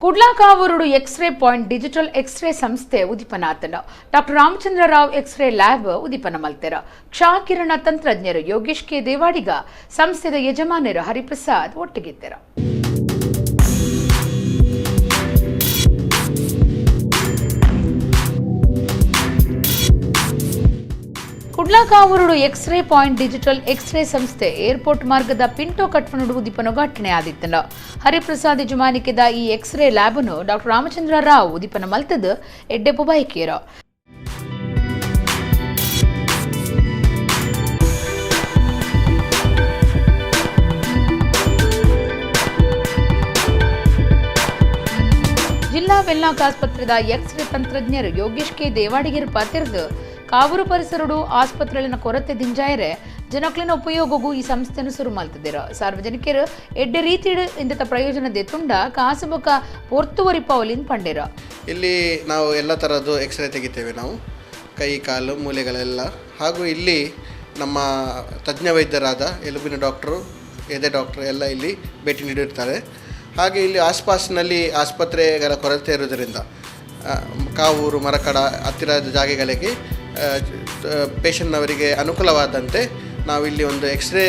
ಕುಡ್ಲಾಕಾವೂರುಡು x ray point digital x ray ಸಂಸ್ಥೆ ಉದಿಪನಾತನ doctor Ramachandra Rao x ray lab ಉದಿಪನ ಮಲ್ತೆರ. ಕ್ಷಾಕಿರಣ ತಂತ್ರಜ್ಞರು Yogesh K Devadiga, ಸಂಸ್ಥೆದ ಯಜಮಾನರು ಹರಿಪ್ರಸಾದ್ ಒಟ್ಟಿಗಿತ್ತೆರ. ಕುಡ್ಲಾಕಾವೂರುಡು ಎಕ್ಸ್ರೇ ಪಾಯಿಂಟ್ ಡಿಜಿಟಲ್ ಎಕ್ಸ್ರೇ ಸಂಸ್ಥೆ ಏರ್ಪೋರ್ಟ್ ಮಾರ್ಗದ ಪಿಂಟೋ ಕಟ್ವನುಡು ಉದಿಪನ ಘಟನೆ ಆದಿತ್ತನ. ಹರಿಪ್ರಸಾದ್ ಯಜಮಾನಿಕೆದ ಈ ಎಕ್ಸ್ರೇ ಲ್ಯಾಬ್ನು ಡಾಕ್ಟರ್ ರಾಮಚಂದ್ರ ರಾವ್ ಉದಿಪನ ಮಲ್ತದ್ ಎಡ್ಡೆಪು ಬಯಕಿಯರು. ಜಿಲ್ಲಾ ವೆನ್ಲಾಕ್ ಆಸ್ಪತ್ರೆದ ಎಕ್ಸ್ರೇ ತಂತ್ರಜ್ಞರು ಯೋಗೇಶ್ ಕೆ ದೇವಾಡಿಗರು ಪಾತಿರ್ದು ಕಾವೂರು ಪರಿಸರಡು ಆಸ್ಪತ್ರೆಗಳಿನ ಕೊರತೆ ದಿಂಜಾಯರೆ ಜನಕ್ಲಿನ ಉಪಯೋಗಗೂ ಈ ಸಂಸ್ಥೆಯನ್ನು ಶುರು ಮಲ್ತಿದ್ದೀರ. ಸಾರ್ವಜನಿಕರು ಎಡ್ಡೆ ರೀತಿಡು ಇಂದ ಪ್ರಯೋಜನ ದೇತುಂಡ ಕಾಸುಬೊಕ ಪೊರ್ತುವರಿ ಪೌಲಿನ್ ಪಂಡಿರ. ಇಲ್ಲಿ ನಾವು ಎಲ್ಲ ಥರದ್ದು ಎಕ್ಸ್ರೇ ತೆಗಿತೇವೆ, ನಾವು ಕೈ ಕಾಲು ಮೂಲೆಗಳೆಲ್ಲ. ಹಾಗೂ ಇಲ್ಲಿ ನಮ್ಮ ತಜ್ಞ ವೈದ್ಯರಾದ ಎಲುಬಿನ ಡಾಕ್ಟ್ರು, ಎದೆ ಡಾಕ್ಟ್ರು ಎಲ್ಲ ಇಲ್ಲಿ ಭೇಟಿ ನೀಡಿರ್ತಾರೆ. ಹಾಗೆ ಇಲ್ಲಿ ಆಸ್ಪಾಸ್ನಲ್ಲಿ ಆಸ್ಪತ್ರೆಗಳ ಕೊರತೆ ಇರುವುದರಿಂದ ಕಾವೂರು, ಮರಕಡ ಹತ್ತಿರದ ಜಾಗೆಗಳಿಗೆ ಪೇಷಂಟ್ನವರಿಗೆ ಅನುಕೂಲವಾದಂತೆ ನಾವಿಲ್ಲಿ ಒಂದು ಎಕ್ಸ್ರೇ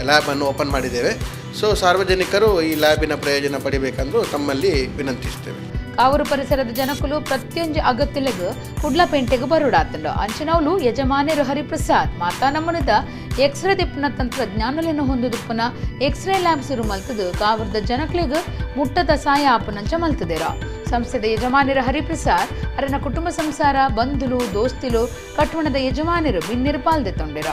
ಲ್ಯಾಬನ್ನು ಓಪನ್ ಮಾಡಿದ್ದೇವೆ. ಸೊ ಸಾರ್ವಜನಿಕರು ಈ ಲ್ಯಾಬಿನ ಪ್ರಯೋಜನ ಪಡಿಬೇಕೆಂದು ತಮ್ಮಲ್ಲಿ ವಿನಂತಿಸ್ತೇವೆ. ಕಾವೂರು ಪರಿಸರದ ಜನಕುಲು ಪ್ರತಿಯೊಂದು ಅಗತ್ಯಲೆಗ್ ಕುಡ್ಲ ಪೇಂಟೆಗೆ ಬರುಡಾತಂಡು ಅಂಚನೌಲು ಯಜಮಾನರು ಹರಿಪ್ರಸಾದ್ ಮಾತಾ ನಮೂನದ ಎಕ್ಸ್ರೇ ದಿಪ್ಪನ ತಂತ್ರಜ್ಞಾನಲೆನು ಹೊಂದುದುಪ್ಪನ ಎಕ್ಸ್ರೇ ಲ್ಯಾಬ್ ಶುರು ಮಲ್ತದು ಕಾವೂರದ ಜನಕ್ಲೆಗ್ ಮುಟ್ಟದ ಸಾಯ ಆಪನಂಚ ಮಲ್ತದಿರ. ಸಂಸ್ಥೆದ ಯಜಮಾನರು ಹರಿಪ್ರಸಾದ್ ಅರನ ಕುಟುಂಬ ಸಂಸಾರ ಬಂಧುಲು ದೋಸ್ತಿಲು ಕಟ್ವಣದ ಯಜಮಾನರು ಬಿನ್ನಿರು ಪಾಲ್ದೆ ತೊಂಡಿರ.